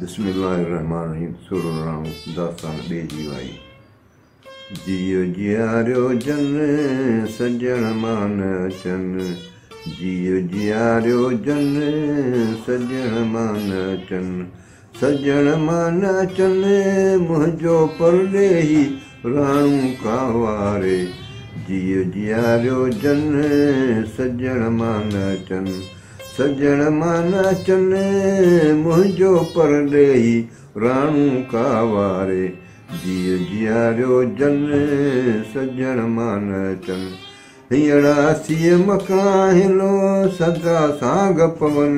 بسم الله الرحمٰن الرحيم سورو راڻو داستان ٻئي جي وائي. جيء جياريو جن، سڄڻ مان نه اچن. جيء جياريو جن، سڄڻ مان نه اچن. سڄڻ مان نه اچن، منهنجو پرڏيهي راڻو ڪانواري. جيء جياريو جن، سڄڻ مان نه اچن. سڄڻ مان نه اچن، منهنجو پرڏيهي راڻو ڪانواري. جيء جياريو جن، سڄڻ مان نه اچن. هينئڙا سيء مڪاهلو، سدا سانگ پون.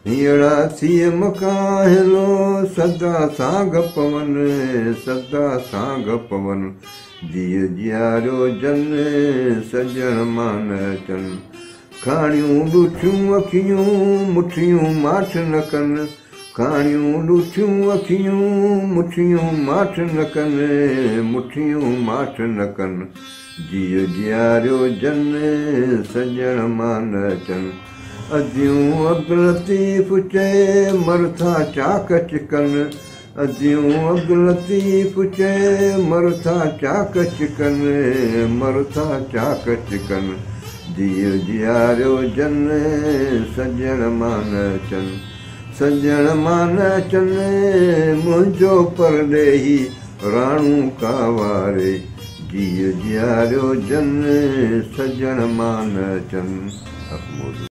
هينئڙا سيء مڪاهلو، سدا سانگ پون، سدا سانگ پون. جيء جياريو جن، سڄڻ مان نه اچن. کاڻيون ڏوٺيون اکيون، مٺيون ماٺ نه ڪن. کاڻيون ڏوٺيون اکيون، مٺيون ماٺ نه ڪن، مٺيون ماٺ نه ڪن. جيء جياريو جن، سڄڻ مان نه اچن. اديون عبداللطيف چئي، مر ٿا چاڪ چڪن. اديون عبداللطيف چئي، مر ٿا چاڪ چڪن، مر ٿا چاڪ چڪن. جيء جياريو جن، سڄڻ مان نه اچن. سڄڻ مان نه اچن، منهنجو پرڏيهي راڻو ڪانواري. جيء جياريو جن، سڄڻ مان نه اچن. حق موجود.